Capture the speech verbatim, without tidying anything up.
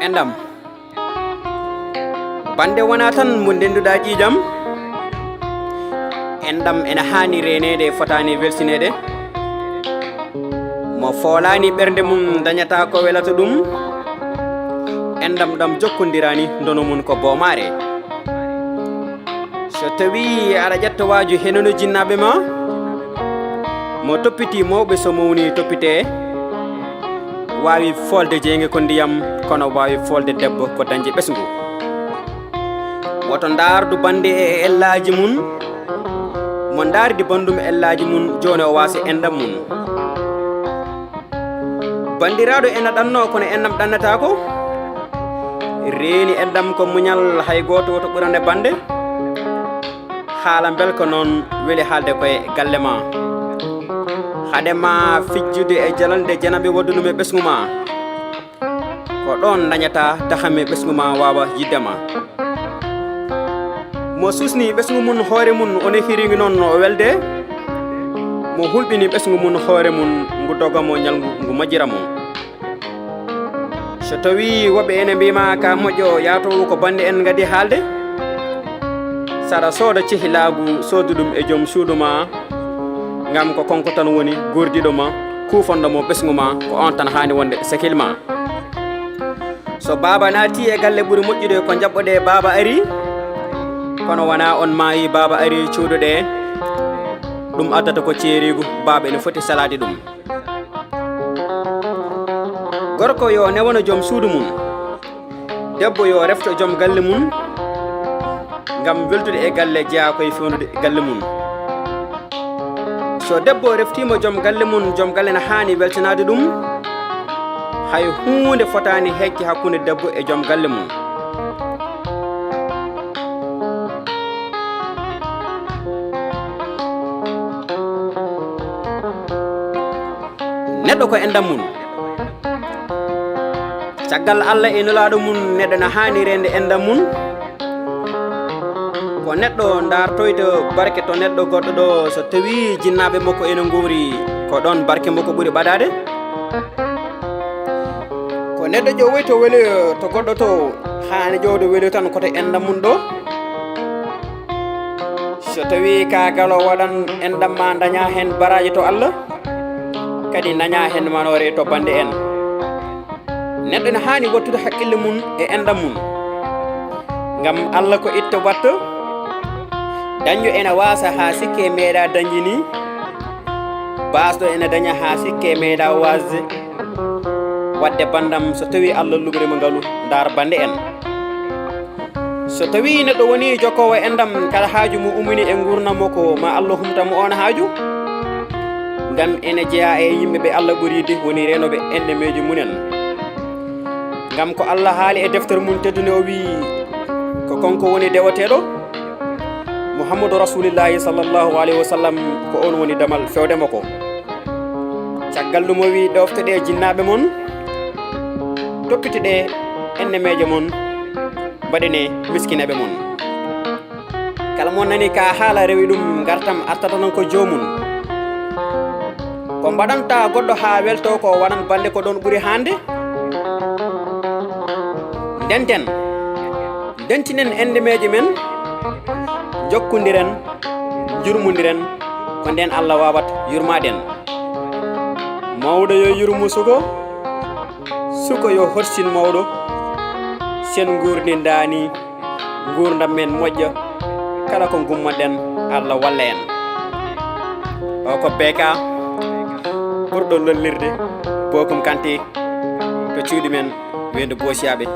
Enɗam. Bannde wonaa tan mo ndennduɗaa ƴiiƴam. Enɗam ena haani reeneede, fotaani welsineede. Mo foolaani ɓernde mum dañataa ko welata ɗum. Enɗam ɗam jokkondiraani, ndono mum ko boomaare. So tawii aɗa ƴetta waaju henono jinnaaɓe ma, mo toppitii mawɓe so mawni toppitee, waawi foolde jeynge ko ndiyam, kono waawi foolde debbo ko dañde ɓesngu. Woto ndaardu bannde e ellaaji mum, mo ndaardi banndum ellaaji mum, jooni o waasa enɗam mum. Banndiraaɗo ena ɗanno, kono enɗam ɗannataako. Reeni enɗam ko muñal, hay gooto woto ɓurane bannde. Haala mbel ko noon weli haalde koye galle ma. Hade ma fijjude e jalalde janaaɓe waddu ɗum e ɓesngu ma. Ko ɗoon dañata dahame ɓesngu ma waawa yiɗde ma. Mo suusni ɓesngu mum hoore mum, o nehiri noon o welde. Mo hulɓini ɓesngu mum hoore mum, ngu doga mo ñalngu ngu majjira mo. So tawii woɓɓe ene mbiy ma ka moƴƴo yaatoowo ko bannde en ngadi haalde, saɗa sooda cehilaagu, soodu ɗum e joom suudu ma, ngam ko kanko tan woni guurdiiɗo ma, kuufanɗo mo ɓesngu ma, ko oon tan haani wonde sehil ma. So baaba naati e galle ɓuri moƴƴude ko njaɓɓoɗe baaba ari, kono wonaa on maayi baaba ari cuuɗoɗe, ɗum addata ko ceeriigu, baaba ene foti salaade ɗum. Gorko yo newano joom suudu mum, debbo yo refto joom galle mum, ngam weldude e galle jeyaa ko e feewnude galle mum. So debbo reftiima joom galle mum, joom galle ne haani weltanaade ɗum. Hay huunde fotaani heƴde hakkunde debbo e joom galle mum. Neɗɗo ko enɗam mum. Caggal Allah e Nulaaɗo mum, neɗɗo ne haani reende enɗam mum. Ko neɗɗo ndaartoyta barke to neɗɗo goɗɗo ɗo, so tawii jinnaaɓe makko ene nguuri, ko ɗoon barke makko ɓuri ɓadaade. Ko neɗɗo ƴoowoyta weloyo to goɗɗo to, haani ƴoowde weloyo tan ko to enɗam mum ɗo. So tawii ka galo waɗan enɗam ma daña heen baraaji to Allah, kadi daña heen manoore to bannde en. Neɗɗo ne haani wattude hakkille mum e enɗam mum. Ngam Allah ko itto batto, dañjo ene waasa haa sikke meeɗa dañde ni, baasɗo ene daña haa sikke meeɗa waasde. Waɗde banndam, so tawii Allah luɓriima ngalu, ndaar bannde en. So tawii neɗɗo wonii jokkoowo enɗam, kala haaju mo ummini e nguurndam makko, ma Allah humta mo oon haaju. Ngam ene jeyaa e yimɓe ɓe Allah ɓuri yiɗde, woni reenooɓe enɗameeji mum en. Ngam ko Allah haali e deftere mum teddunde, o wiyi, ko kanko woni deweteeɗo, Muhammadu Rasuulullaahi sallallaahu aleyhi wa sallam, ko oon woni damal feewde makko. Caggal ɗum o wiyi, ɗooftoɗee jinnaaɓe mon, toppitoɗee enɗameeje mon, mbaɗanee miskineeɓe mon. Kala mo nani ka haala rewi ɗum, ngartam artata noon ko joomum. Ko mbaɗanta goɗɗo haa welto ko waɗan bannde ko ɗoon ɓuri haande. Ndenten, ndentinen enɗameeje men, njokkondiren, njurmondiren, ko ndeen Allah waawata yurmaaden. Mawɗo yo yurmo suko, suko yo horsin mawɗo, sen nguurndindaani, nguurndam men moƴƴa, kala ko ngummanɗen, Allah walla en. O ko B K, ɓurɗo lollirde Bokum Kanté to cuuɗi men, weendu Boosiyaaɓe.